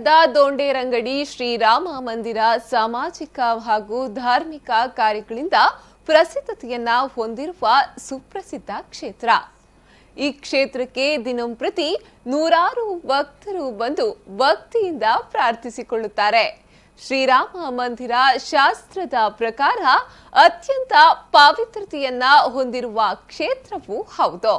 ಕಾರ್ಕಳದ ದೊಂಡೇರಂಗಡಿ ಶ್ರೀರಾಮ ಮಂದಿರ ಸಾಮಾಜಿಕ ಹಾಗೂ ಧಾರ್ಮಿಕ ಕಾರ್ಯಗಳಿಂದ ಪ್ರಸಿದ್ಧತೆಯನ್ನ ಹೊಂದಿರುವ ಸುಪ್ರಸಿದ್ಧ ಕ್ಷೇತ್ರ. ಈ ಕ್ಷೇತ್ರಕ್ಕೆ ದಿನಂಪ್ರತಿ ನೂರಾರು ಭಕ್ತರು ಬಂದು ಭಕ್ತಿಯಿಂದ ಪ್ರಾರ್ಥಿಸಿಕೊಳ್ಳುತ್ತಾರೆ. ಶ್ರೀರಾಮ ಮಂದಿರ ಶಾಸ್ತ್ರದ ಪ್ರಕಾರ ಅತ್ಯಂತ ಪಾವಿತ್ರ್ಯತೆಯನ್ನ ಹೊಂದಿರುವ ಕ್ಷೇತ್ರವೂ ಹೌದು.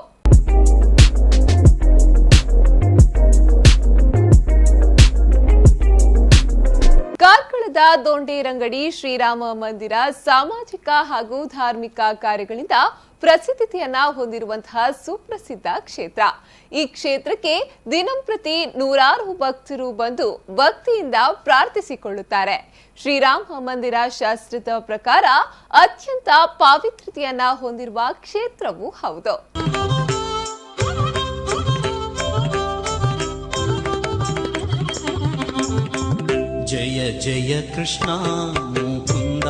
ಕಾರ್ಕಳದ ದೊಂಡೇರಂಗಡಿ ಶ್ರೀರಾಮ ಮಂದಿರ ಸಾಮಾಜಿಕ ಹಾಗೂ ಧಾರ್ಮಿಕ ಕಾರ್ಯಗಳಿಂದ ಪ್ರಸಿದ್ಧತೆಯನ್ನ ಹೊಂದಿರುವಂತಹ ಸುಪ್ರಸಿದ್ಧ ಕ್ಷೇತ್ರ. ಈ ಕ್ಷೇತ್ರಕ್ಕೆ ದಿನಂಪ್ರತಿ ನೂರಾರು ಭಕ್ತರು ಬಂದು ಭಕ್ತಿಯಿಂದ ಪ್ರಾರ್ಥಿಸಿಕೊಳ್ಳುತ್ತಾರೆ. ಶ್ರೀರಾಮ ಮಂದಿರ ಶಾಸ್ತ್ರದ ಪ್ರಕಾರ ಅತ್ಯಂತ ಪಾವಿತ್ರ್ಯತೆಯನ್ನ ಹೊಂದಿರುವ ಕ್ಷೇತ್ರವೂ ಹೌದು. ಜಯ ಜಯ ಕೃಷ್ಣ ಮುಕುಂದ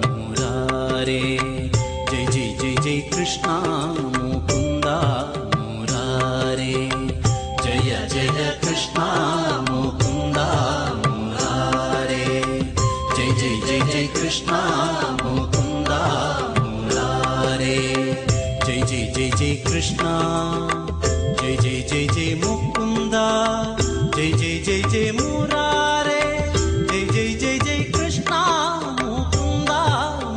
ಮುರಾರೇ, ಜಯ ಜಯ ಜಯ ಜಯ ಕೃಷ್ಣ ಮುಕುಂದ ಮುರಾರೇ, ಜಯ ಜಯ ಕೃಷ್ಣ ಮುಕುಂದ ಮುರಾರೇ, ಜಯ ಜಯ ಜಯ ಜಯ ಕೃಷ್ಣ ಮುಕುಂದ ಮುರಾರೇ, ಜಯ ಜಯ ಜಯ ಜಯ ಕೃಷ್ಣ, ಜಯ ಜಯ ಜಯ ಜಯ ಮುಕುಂದ, ಜಯ ಜಯ ಜಯ ಜಯ ಮುರಾರೇ, ಜಯ ಜಯ ಜಯ ಜಯ ಕೃಷ್ಣ ಮುಕುಂದ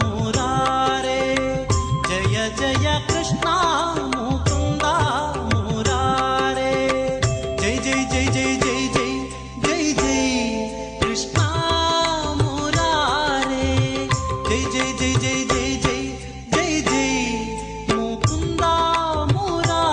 ಮುರಾರೇ, ಜಯ ಜಯ ಕೃಷ್ಣ ಮುಕುಂದ ಮುರಾರೇ, ಜಯ ಜಯ ಜಯ ಜಯ ಜಯ ಜಯ ಜಯ ಜಯ ಕೃಷ್ಣ ಮುರಾರೇ, ಜಯ ಜಯ ಜಯ ಜಯ ಜಯ ಜಯ ಜಯ ಜಯ ಮುಕುಂದ ಮುರಾರೇ.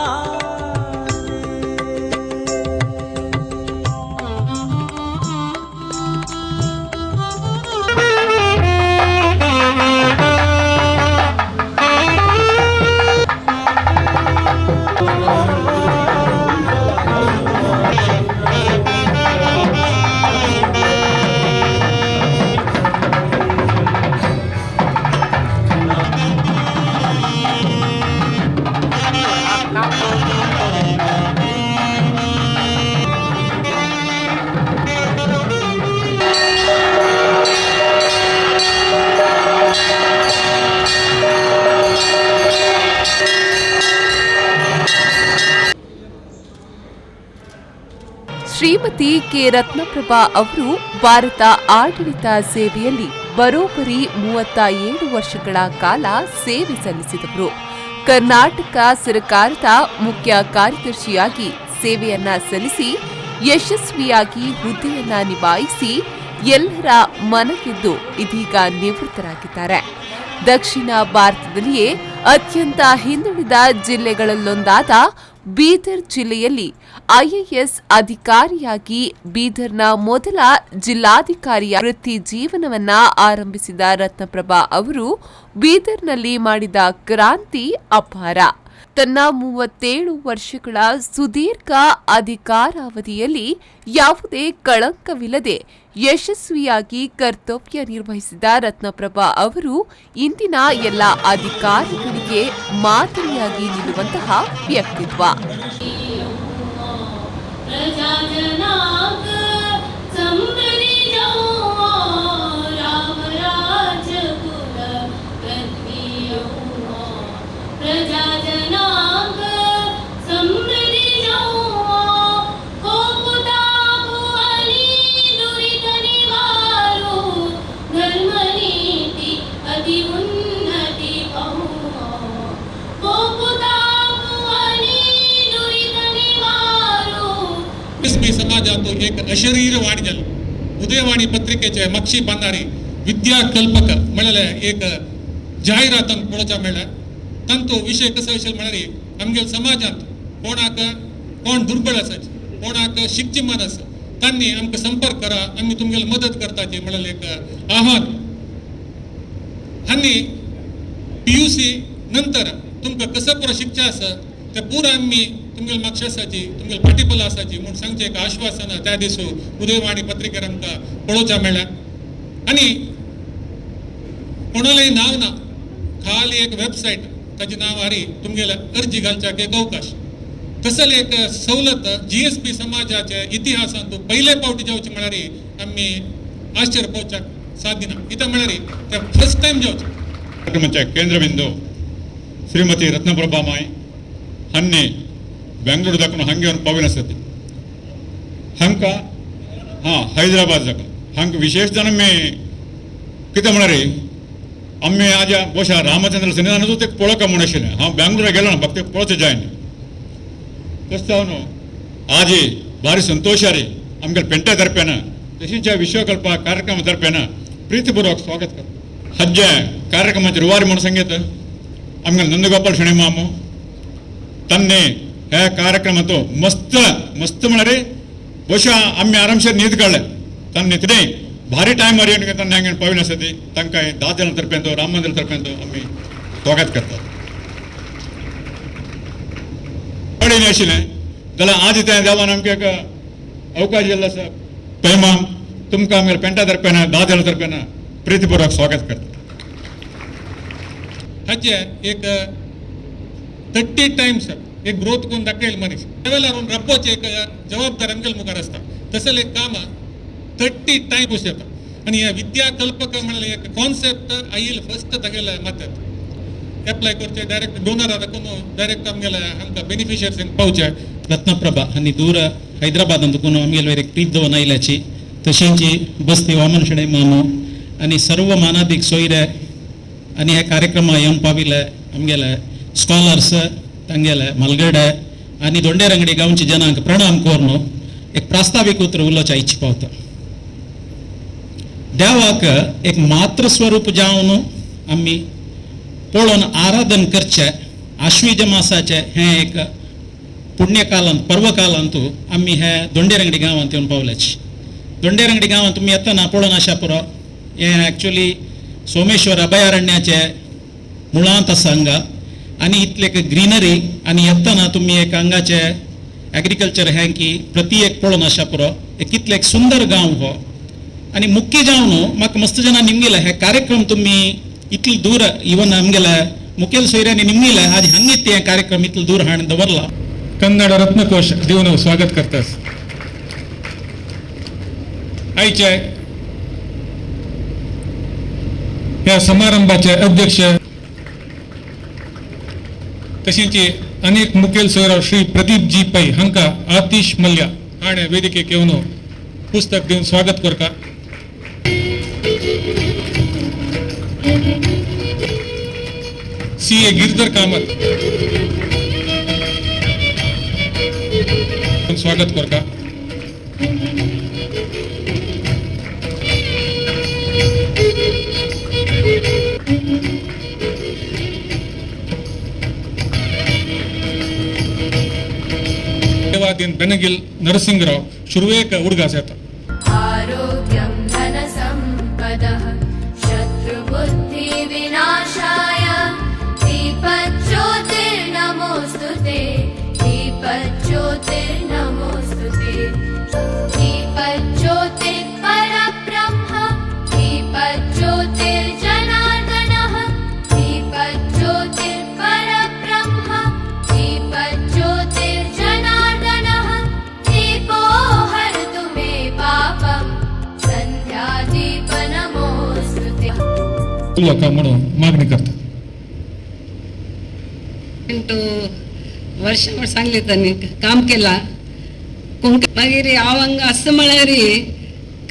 ಶ್ರೀಮತಿ ಕೆ ರತ್ನಪ್ರಭಾ ಅವರು ಭಾರತ ಆಡಳಿತ ಸೇವೆಯಲ್ಲಿ ಬರೋಬ್ಬರಿ 37 ವರ್ಷಗಳ ಕಾಲ ಸೇವೆ ಸಲ್ಲಿಸಿದವರು. ಕರ್ನಾಟಕ ಸರ್ಕಾರದ ಮುಖ್ಯ ಕಾರ್ಯದರ್ಶಿಯಾಗಿ ಸೇವೆಯನ್ನ ಸಲ್ಲಿಸಿ ಯಶಸ್ವಿಯಾಗಿ ಹುದ್ದೆಯನ್ನ ನಿಭಾಯಿಸಿ ಎಲ್ಲರ ಮನಗೆದ್ದು ಇದೀಗ ನಿವೃತ್ತರಾಗಿದ್ದಾರೆ. ದಕ್ಷಿಣ ಭಾರತದಲ್ಲಿಯೇ ಅತ್ಯಂತ ಹಿಂದುಳಿದ ಜಿಲ್ಲೆಗಳಲ್ಲೊಂದಾದ ಬೀದರ್ ಜಿಲ್ಲೆಯಲ್ಲಿ ಐಎಎಸ್ ಅಧಿಕಾರಿಯಾಗಿ ಬೀದರ್ನ ಮೊದಲ ಜಿಲ್ಲಾಧಿಕಾರಿಯ ವೃತ್ತಿ ಜೀವನವನ್ನ ಆರಂಭಿಸಿದ ರತ್ನಪ್ರಭಾ ಅವರು ಬೀದರ್ನಲ್ಲಿ ಮಾಡಿದ ಕ್ರಾಂತಿ ಅಪಾರ. ತನ್ನ 37 ವರ್ಷಗಳ ಸುದೀರ್ಘ ಅಧಿಕಾರಾವಧಿಯಲ್ಲಿ ಯಾವುದೇ ಕಳಂಕವಿಲ್ಲದೆ ಯಶಸ್ವಿಯಾಗಿ ಕರ್ತವ್ಯ ನಿರ್ವಹಿಸಿದ ರತ್ನಪ್ರಭಾ ಅವರು ಇಂದಿನ ಎಲ್ಲ ಅಧಿಕಾರಿಗಳಿಗೆ ಮಾದರಿಯಾಗಿ ನಿಲ್ಲುವಂತಹ ವ್ಯಕ್ತಿತ್ವ. प्रजा जनाक समृद्धि जो राम राज कुल पृथ्वी प्रजा जनाक समृद्धि जो कोप ताप अनि दुरित निवारो धर्म नीति अति उन्नति पहुँ कोप ताप अनि दुरित निवारो. ಎಸ್ ಸಮಾಜಾಂತು एक अशरीर वाणी जाली. उदयवाणी पत्रिकेचे मक्षी बांदारी विद्या कल्पक म्हळ्यार एक जाहिरात पळोवच्या मेळ्ळ्या. तांचो विशय कसो आशिल्लो म्हळ्यार आमगेल्या समाजांत कोणाक कोण दुर्बळ आसात, कोणाक शिकची मन आसा, तांणी आमकां संपर्क करा, आमी तुमगेली मदत करताची म्हळ्यार एक आव्हान. आनी पीयूसी नंतर तुमकां कसं पुरो शिकचें आसा तें पुरो आमी तुमगेले मागशे आसाची, तुमगेले फाटीबल आसाची म्हूण सांगचें एक आश्वासन त्या दिसू उदयवाणी पत्रिकेर आमकां पळोवच्या मेळ्ळें. आनी कोणालें नांव ना, खाली एक वेबसायट, ताजें नांव हारी तुमगेले अर्जी घालच्याक एक अवकाश. तसले एक सवलत जीएसबी समाजाचे इतिहासांत पयले पावटी जावची म्हळ्यार आमी आश्चर्य पोवच्याक साध्य ना. कित्याक म्हळ्यार ते फर्स्ट टायम जावचे. ಕಾರ್ಯಕ್ರಮಕ್ಕೆ ಕೇಂದ್ರಬಿಂದು ಶ್ರೀಮತಿ ರತ್ನಪ್ರಭಾ ಮಾಯಿ ಹನ್ನೆ ಬೆಂಗಳೂರು ದಕ್ಕನ ಹಂಗೆ ಒಂದು ಪವಿನ ಸತಿ ಹಂಕ ಹಾಂ हैदराबाद जाका हांकां विशेष जाण आमी कितें म्हळ्यार आमी आज ಬಹುಶಃ रामचंद्र सन्निधानाचो ते पळोवका म्हूण आशिल्लें. हांव बेंगलोरा गेलो ना, फक्त पळोवचें जायना. तशें जावन आजी भारी संतोश रे आमगे पेंटे दर्प्यान तशींच विश्वकल्प कार्यक्रम दर्प्यान प्रीतिपूर्वक स्वागत करता. हज्जे कार्यक्रमाचे रुवारी म्हूण सांगीत आमगे नंदगोपाल शणै मामू तन्ने ह्या कार्यक्रमांत मस्त मस्त म्हळ्यार ಬಹುಶಃ आमी आरामशेर न्हीद काडले तन्ने तिणे भारी टायम मारी तन्ने हांगा पविन आसा ती तांकां 10 जाणां तर्फ्यांत राम मंदिर तर्फ्यांत आमी स्वागत करतात. कडेन आशिल्लें जाल्यार आज तें देवान आमकां एक अवकाश दिल्लो आसा. पैमाम तुमकां आमगेल्या पेंटा तर्फ्यान 10 जाणां तर्फ्यान प्रीतिपूर्वक स्वागत करता. हाचे एक 30 टायम्स एक ग्रोथ करून दाखयल मनीस लेवलार रब्बोचे एक जबाबदार आमगेले मुखार आसता. तसले एक काम 30 टायम्स येता. आनी हे विद्याकल्पक म्हणल्यार एक कॉन्सेप्ट आयल फर्स्ट तागेले माथ्यात एप्लाय करचे डायरेक्ट डोनर दाखोवन डायरेक्ट आमगेले आमकां बेनिफिशियर्स पावचे. ರತ್ನಪ್ರಭಾ ಹನ್ನಿ ದೂರ ಹೈದರಾಬಾದ್ ಅಂದುಕೊಂಡು ಆಮೇಲೆ ಬೇರೆ ಪ್ರೀತಿದವನ ಇಲಾಚಿ तशेंची बस्ती वामन शणै मामू आनी सर्व मानादीक सोयरे आनी ह्या कार्यक्रमा येवन पाविल्ले आमगेले स्कॉलर्स तांगेले मलगडे आनी दोंडेरंगडी गांवचे जनांक प्रणाम करून एक प्रास्तावीक उतर उलोवच्या इच्छा पावता. देवाक एक मातृ स्वरूप जावन आमी पळोवन आराधन करचें आश्वीज मासाचें हें एक पुण्यकालांत पर्वकालांत आमी हे दोंडेरंगडी गांवांत येवन पावल्याची. दोंडेरंगडी गांवांत तुमी येतना पळोवन आशा पुरो हें एक्चुली सोमेश्वर अभयारण्याचे मुळांत आसा हांगा आनी इतले एक ग्रिनरी आनी येतना तुमी एक हांगाचे एग्रीकल्चर हें की प्रति एक पळोवन आशा पुरो एक कितले एक सुंदर गांव हो. आनी मुख्य जावन म्हाका मस्त जाणां निमगिले हे कार्यक्रम तुमी इतले दूर इवन आमगेले मुखेल सोयऱ्यांनी निमगिले आज हांगीत हे कार्यक्रम इतले दूर हाडून दवरला. कन्नड रत्नकोश दिवन स्वागत करतास. आयचे ह्या समारंभाचे अध्यक्ष तशेंच अनेक मुखेल सोयरो श्री प्रदीप जी पै हांकां आतिश मल्ल्या हाणें वेदिकेक येवन पुस्तक दिवन स्वागत करता. सी ए गिरधर कामत स्वागत करता. देवादीन ಬೆನಗಿಲ್ ನರಸಿಂಗರಾವ್ ಶುರುವೇಕ ಹುಡುಗಾಸ येता. आरोग्यं धनसम्पदः शत्रुबुद्धिविनाशाय दीपज्योतिर्नमोऽस्तु ते दीपज्योतिर्नमोऽस्तु ते दीपज्योतिः परब्रह्म दीपज्योतिर्जनार्दनः दीपज्योतिः परब्रह्म दीपज्योतिर्जनार्दनः दीपो हरतु मे पापं सन्ध्यादीप नमोऽस्तु ते. लोकां म्हणून मागणी करता. 8 वर्ष सांगले तांणी काम केला. कोंक मागीर हांव हांगा आसा म्हळ्यार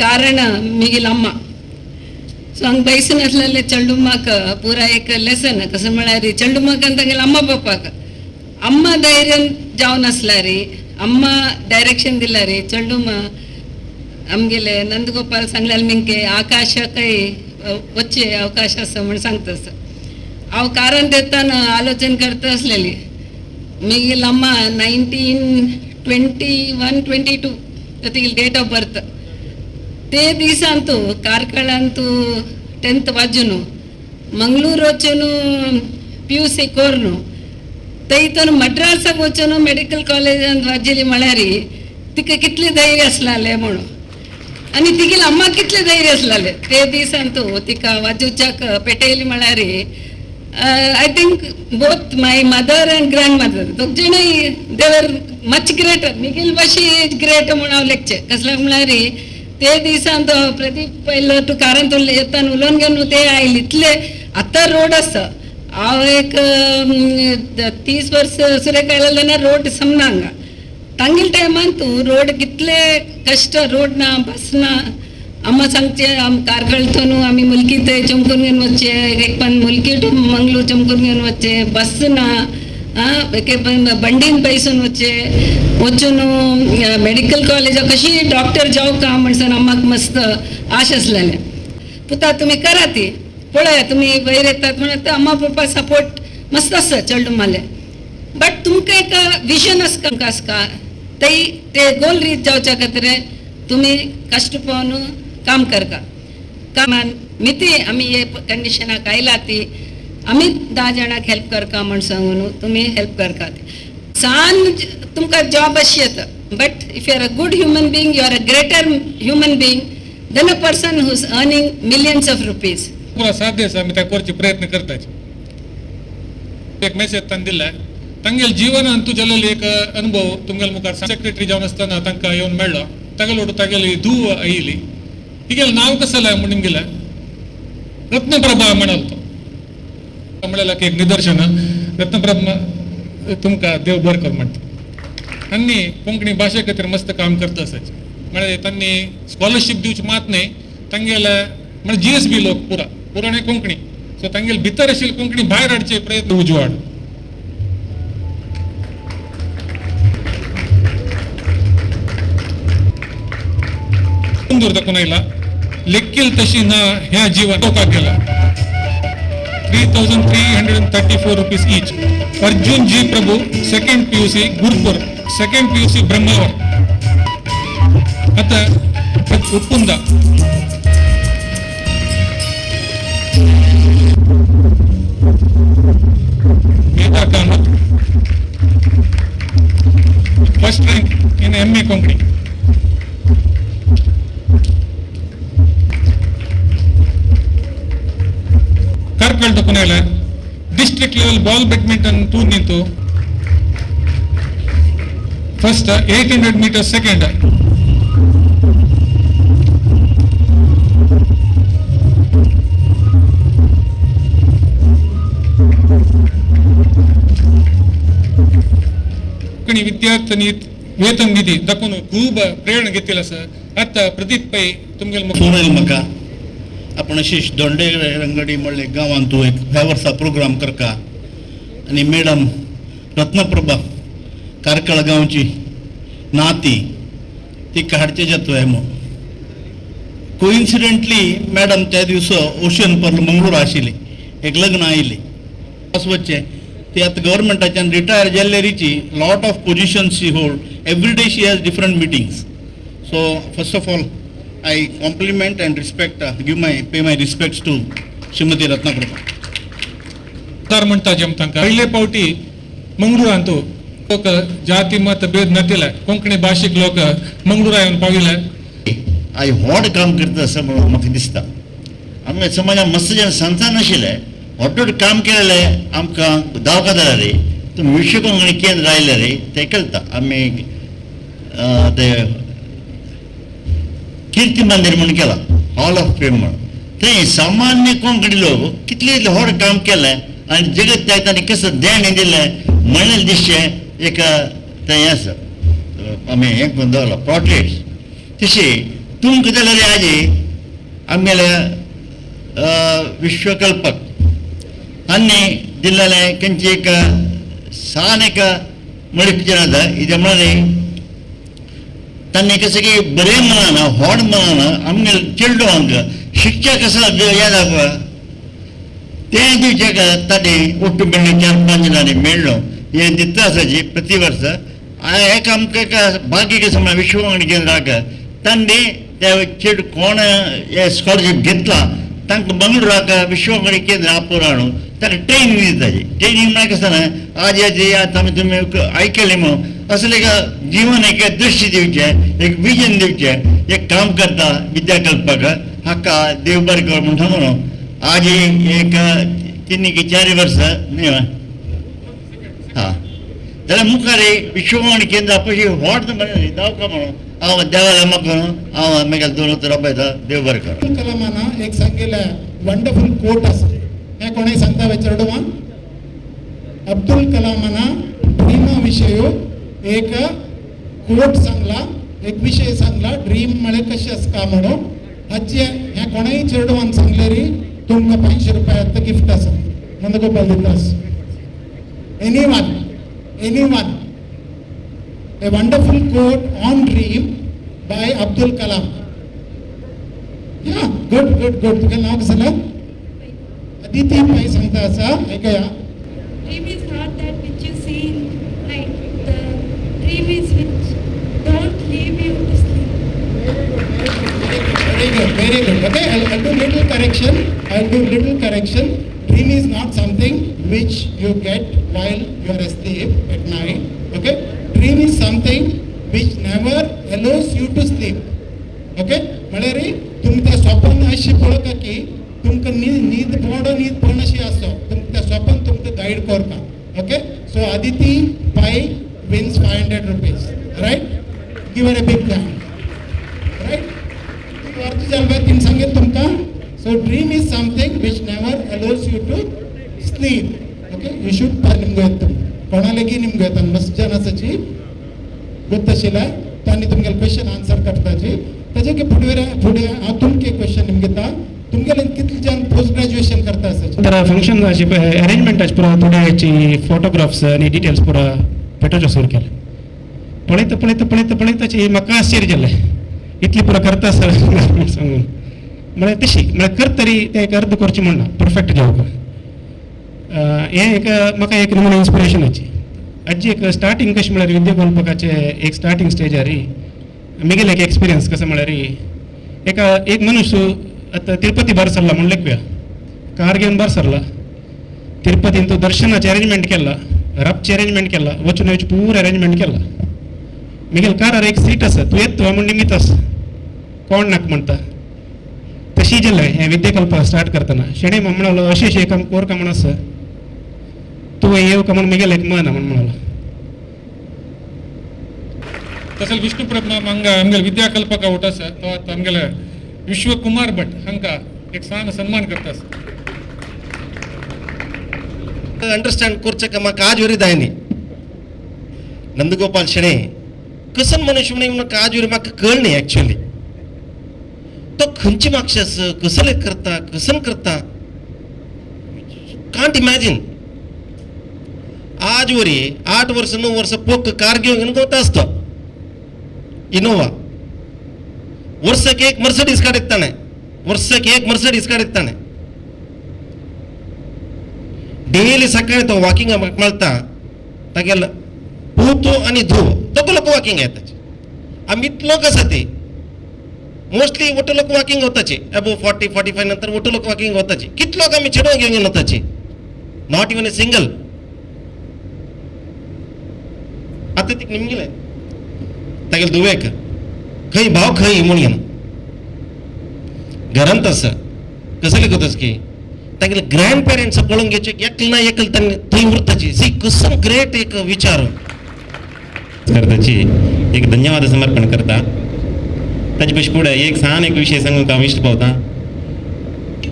कारण मिगेल अम्मा. सो हांगा बैसून आसलेले चेडुम्माक पुरा एक लेसन कसं म्हळ्यार चेडुम्माक आनी तांगेले अम्मा पप्पाक अम्मा धैर्य जावन आसल्यार अम्मा डायरेक्शन दिल्यार चेडुम्मा आमगेले नंदगोपाल सांगलेले मिंके आकाशकय वच्चे अवकाश आसा म्हूण सांगता आसा. हांव कारण देताना आलोचन करता आसलेली मिगेल अम्मा 1921-22 तिगेली डेट ऑफ ಬರ್ತ್. ते दिसांतू ಕಾರ್ಕಳಂತೂ 10th ವಾಜುನು ಮಂಗಳೂರು వచ్చాను PUC ಕೋರ್ನು ತೈತನು ಮಡ್ರಾಸಾಗ వచ్చాను मेडिकल कॉलेजांत वाजिली म्हळ्यार तिका कितले धैर्य आसलाले म्हणून आनी तिगेले अम्माक कितले धैर्य आसलाले ते दिसांतू तिका वाजोवच्याक पेटयली म्हळ्यार I think both my mother and grandmother दोग जाणय they were much greater. Miguel भाशी एज ग्रेट म्हूण हांव लेखचें. कसल्याक म्हळ्यार ते दिसान तो प्रदीप पयलो तूं कारान तूं येता उलोवन घेवन ते आयले इतले. आतां रोड आसा. हांव एक 30 वर्स सुरेख आयले तेन्ना रोड समना हांगा. तांगेले टायमान तूं रोड कितले कश्ट, रोड ना, बस ना. अम्मा सांगचे आम कारकळथोन आमी मुलकी थंय चमकून घेवन वचचे, एक पण मुलकी टू मंगलूर चमकून घेवन वचचे, बस ना. एक पण बंडीन पैसून वचचे, वचून मेडिकल कॉलेज कशी डॉक्टर जावं का म्हणसून अम्माक मस्त आश आसलेलें. पुता तुमी करा ती पळया तुमी वयर येतात म्हणून अम्मा पप्पा सपोर्ट मस्त आसा चेडूं. बट तुमकां एक विजन आसता आसका तै ते गोल रीच जावच्या खातीर तुमी कश्ट पळोवन काम करता. कामान मिती आमी हे कंडिशनाक आयला ती आमी 10 जाणांक हेल्प करका म्हण सांगून तुमी हेल्प करका. सान तुमकां जॉब अशी येता, but if you are a good human being, you are a greater human being than a person who is earning millions of rupees. पुरा साध्य आसा, आमी त्या करचे प्रयत्न करताचे. एक मेसेज तांणी दिलाय तांगेल जीवनान तूं जाल्लो एक अनुभव तुमगेल मुखार. सेक्रेटरी जावन आसतना तांकां येवन मेळ्ळो. तागेलो तागेली धूव आयली. तिगेलें नांव कसलें म्हूण निमगेलें रत्नप्रभा म्हणाल. तो म्हळ्यार एक निदर्शन. रत्नप्रभा तुमकां देव बरें कर म्हणटा. तांणी कोंकणी भाशे खातीर मस्त काम करता आसाचे. म्हळ्यार तांणी स्कॉलरशीप दिवची मात न्हय, तांगेले म्हळ्यार जीएसबी लोक पुरा पुराणे कोंकणी, सो तांगेले भितर आशिल्ली कोंकणी भायर हाडचे प्रयत्न उजवाड. कुंदूर दाखोवन आयला लेखील तशी ना ह्या जीवन टोका केला. 3,334 rupees each. Arjun G Prabhu, second PUC Gurpur, second PUC Brahmavar. आता Uppunda. Medha Kamath, first rank in MA Konkani. Karkala Kunela district level ball badminton tour ನಿಂತು ಫಸ್ಟ್, 800 ಮೀಟರ್ ಸೆಕೆಂಡ್. कोंकणी विद्यार्थी वेतन निधी दाखोवन खूब प्रेरणा घेतली आसा. आतां प्रदीप पै तुमगेले मुखार. सोनेल म्हाका आपण अशी दोंडे रंगडी म्हणले गांवांत तूं एक ह्या वर्सा प्रोग्राम करका आनी मॅडम रत्नप्रभा कार्कळ गांवची नाती तिका हाडचे जातो म्हूण. कोइन्सिडंटली मॅडम त्या दिवसा ओशन पर्ल मंगळूर आशिल्ली, एक लग्न आयिल्ली. वचचें ती आतां गव्हर्मेंटाच्यान रिटायर जाल्ले Richie lot of positions she hold, every day she has different meetings. So first of all I compliment and respect, pay my respects to Shrimati Ratnaprabha. तर म्हणटा जेम तांकां पयले पावटी मंगळुरांत लोक जाती मत भेद नतिले कोंकणी भाशीक लोक मंगळुरा येवन पाविले. आयज व्हड काम करता आसा म्हणून म्हाका दिसता. आमच्या समाजान मस्त जण सांगता नाशिल्ले व्हड व्हड काम केलेले आमकां दावका जाल्यार रे तुमी विश्व कोंकणी केंद्र आयले रे ते कळटा. आमी ते कीर्ती मंदिर म्हूण केला, हॉल ऑफ फेम म्हणून, थंय सामान्य कोंकणी लोक कितले व्हड काम केलें आनी जगत त्या तांणी कसं देणें दिलें म्हणलें दिसचें एक थंय आसा. आमी हें करून दवरलां पोर्ट्रेट्स. तशी तुमकां जाल्यार आजी आमगेल्या विश्वकल्पक तांणी दिल्लें खंयची एक सान एक मळी पिक्चर आसा. इतें म्हळ्यार तांणी कसं की बरें मनान व्हड मनान आमगे चेडवांक शिक्षा कसो हें जावपा तें दिवचें ताणें ಒಟ್ಟು मेळ्ळें 4-5 जाणांनी मेळ्ळो हें दिता आसाची प्रति वर्सा. एक आमकां एक भाग्य कशें म्हळ्यार विश्व कोंकणी केंद्राक तांणी ते चेड कोण हे स्कॉलरशीप घेतला तांकां मंगळुराक विश्व कोंकणी केंद्र आपोवन हाडून ताका ट्रेनिंग दिताची. ट्रेनिंग म्हळ्यार कशें ना आज आज आतां आमी तुमी आयकलें म्हणून असलें एक जीवन एक दृश्य दिवचें, एक विजन दिवचें, एक काम करता विद्याकल्पक हाका देव बरें कर म्हूण सांगून आज एक 3 की 4 वर्सां न्ही. हां, जाल्यार मुखार विश्ववाणी केंद्र पशी व्हड दावका म्हणून हांव देवाला म्हाका हांव मागीर दोन उतरां पळयता. देव बरें कर. अब्दुल कलामाना एक सांगिल्लें वंडरफुल कोट आसा. हें कोणूय सांगता वे चेडवान? अब्दुल कलामाना ड्रीमा विशय एक कोट सांगला, एक विशय सांगला, ड्रीम म्हळ्यार कशें आसता म्हणून. हाचे हें कोणूय चेडवान सांगलेरी तुमकां 500 रुपया गिफ्ट आसा. Nandgopal दितास. Any one, any one, a wonderful quote on dream by Abdul Kalam. Yeah, good, good, good. तुका नाव कसं? अदिती पै सांगता आसा. आयकया. Dream is not that which you see in night. The dream is which don't leave you to sleep. Very good, very good. Okay, I'll do little correction. I'll do little correction. Dream is not something which you get while you are asleep at night. Okay, dream is something which never allows you to sleep. Okay, म्हळ्यार तुमी त्या स्वप्न अशी पळोवका की तुमकां न्हीद न्हीद पडो न्हीद पडना अशी आसो, तुमकां त्या स्वप्न तुमकां गायड करता. Okay, so Aditi Pai wins ₹500, right? Give her a big hand, right? अर्थ जालो तिने सांगेल तुमकां. So dream is something which never allows you to sleep. Okay, you should ನಿಮ್ಗೆ ಗೊತ್ತು, ಕೊಣಲೆಗಿ ನಿಮ್ಗೆ ಗೊತ್ತ, ಮಸ್ತ್ ಜನ आसाची ಗೊತ್ತಾशिल्लें तांणी तुमगेले क्वेश्चन आन्सर करताची. ताजे फुडें फुडें हांव तुमकां एक क्वेश्चन निमगे दिता. तुमगेले कितले जण पोस्ट ग्रॅज्युएशन करता आसाचे? तर फंक्शन अशी अरेंजमेंट पुरा थोड्याची फोटोग्राफ्स आणि डिटेल्स पुरा पेटोवचो सुरू केले. पळयता पळयता पळयता पळयताची म्हाका आश्चर्य जालें, इतली पुरा करता आसता म्हूण सांगून. म्हळ्यार तशी म्हळ्यार करतरी तें एक अर्द करचें म्हणना, परफेक्ट जावंक. हें एक म्हाका एक नमुने इन्स्पिरेशनाची. आजी एक स्टार्टींग कशें म्हळ्यार विद्याकल्पकाचे एक स्टार्टींग स्टेजार मिगेले एक एक्सपिरियन्स कसं म्हळ्यार एका एक मनुष्य आतां तिरुपती भायर सरला म्हूण लेखुया. कार घेवन भायर सरला तिरुपतीन. दर्शनाचें अरेंजमेंट केला, राबचें अरेंजमेंट केला, वचून येवचें पूरा अरेंजमेंट केला. मिगेल कारार एक सीट आसा, तूं येत म्हूण निमित्त आसा, कोण नाका म्हणटा. तशी जालें हें विद्याकल्प स्टार्ट करतना. शेणे म्हणलो, अशें अशें काम कोर का म्हण आसा, तूं येव का म्हूण मिगेल एक मन म्हूण म्हणलो. तसेच विष्णुप्रभा हांगा आमगेले विद्याकल्पक उठ आसा, तो आतां आमगेले विश्वकुमार भट हांकां एक सान सन्मान करता आसा. अंडरस्टँड करचें का म्हाका आज वरी जायनी. नंदगोपाल शेणे कसन मनुष्य म्हणून म्हाका आज वरी म्हाका कळनी. एक्चुअली तो खंयची मागशेस कसले करता, कसन करता, कांट इमॅजिन. आज वरी 8 वर्ष 9 वर्ष पोक कार घेवन वता आसतो इनोवा. वर्साक एक मर्सडीज काडताणे, वर्साक एक मर्सडीज काडताणे. डेली सकाळी तो वॉकिंग मेळटा. तागेलो पूत आनी धूव दोगो लोक वॉकिंग येताचे. आमी इतलो आसा ते मोस्टली ಒಟ್ಟು लोक वॉकिंग वताचे. अबोव 40-45 नंतर ಒಟ್ಟು लोक वॉकिंग वताचे. कितलो लोक आमी चेडवां घेवन वताचे? Not even a single. आतां तिका निमगेले तागेले धुवेक, खंय भाव खंय म्हूण घेना घरांत आसा. कसले करतास की तागेले ग्रँड पेरंट्स पळोवन घेवचे, एकल ना एकल तांणी थंय उरताची. सी कसो ग्रेट एक विचार. करताची एक धन्यवाद समर्पण करता. ताजे पशी फुडें एक सान एक विशय सांगूंक हांव इश्ट पावता.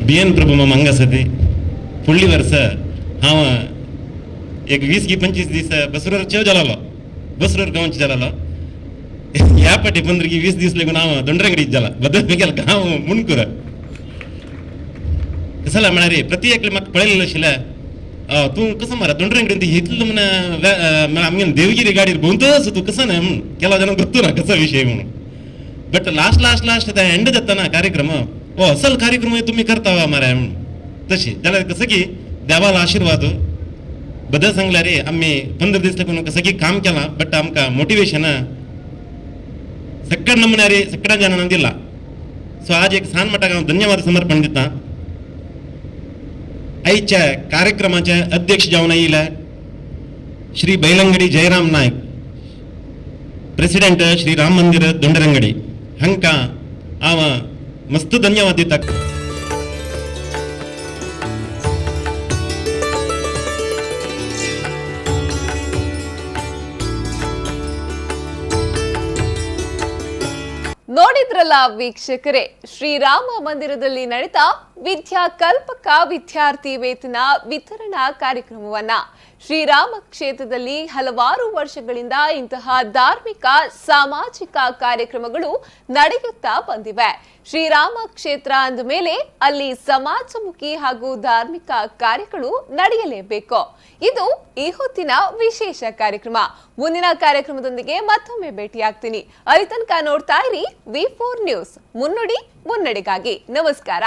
बी एन प्रभू मामा हांगा आसा. ती फुडली वर्सा हांव एक 20 की 25 दीस बसरूर चेव जालोलो, बसरूर गांवचे जालोलो. ह्या फाटी 15 की 20 दीस लागून हांव दोंडरंगडीत जाला. बदल मिगेल गांव मुणकूर कसं म्हळ्यार प्रति एकले म्हाका पळयलें आशिल्लें, तूं कसं मारा दोंडरंगडीन इतलो म्हण आमगे देवगिरी गाडीर भोंवतच तूं कसं न्हय म्हणून केला जाण गोत्तू ना कसो विशय म्हणून. बट लास्ट लास्ट लास्ट ते एंड जाता कार्यक्रम, हो असल कार्यक्रम तुम्ही करता मारा म्हणून. तशी जाल्यार कसं की देवाला आशीर्वाद बदल सांगल्यार रे आमी 15 दीस लागून कसं की काम केलां. बट आमकां मोटिवेशन सगळ्या नमुन्यारी सगळ्या जणांना दिला. सो आज एक सान मटाक हांव धन्यवाद समर्पण दिता. आयच्या कार्यक्रमाचे अध्यक्ष जावन आयिल्ले श्री बैलंगडी जयराम नायक, प्रेसिडेंट श्री राम मंदिर दोंडरंगडी, हांकां हांव मस्त धन्यवाद दिता. ಕೇಳಿದ್ರಲ್ಲ ವೀಕ್ಷಕರೇ, ಶ್ರೀರಾಮ ಮಂದಿರದಲ್ಲಿ ನಡೆದ ವಿದ್ಯಾಕಲ್ಪಕ ವಿದ್ಯಾರ್ಥಿ ವೇತನ ವಿತರಣಾ ಕಾರ್ಯಕ್ರಮವನ್ನ. ಶ್ರೀರಾಮ ಕ್ಷೇತ್ರದಲ್ಲಿ ಹಲವಾರು ವರ್ಷಗಳಿಂದ ಇಂತಹ ಧಾರ್ಮಿಕ ಸಾಮಾಜಿಕ ಕಾರ್ಯಕ್ರಮಗಳು ನಡೆಯುತ್ತಾ ಬಂದಿವೆ. ಶ್ರೀರಾಮ ಕ್ಷೇತ್ರ ಅಂದ ಮೇಲೆ ಅಲ್ಲಿ ಸಮಾಜಮುಖಿ ಹಾಗೂ ಧಾರ್ಮಿಕ ಕಾರ್ಯಗಳು ನಡೆಯಲೇಬೇಕು. ಇದು ಈ ಹೊತ್ತಿನ ವಿಶೇಷ ಕಾರ್ಯಕ್ರಮ. ಮುಂದಿನ ಕಾರ್ಯಕ್ರಮದೊಂದಿಗೆ ಮತ್ತೊಮ್ಮೆ ಭೇಟಿಯಾಗ್ತೀನಿ. ಅಲ್ಲಿ ತನಕ ನೋಡ್ತಾ ಇರಿ V4 news, ಮುನ್ನುಡಿ ಮುನ್ನಡೆಗಾಗಿ. ನಮಸ್ಕಾರ.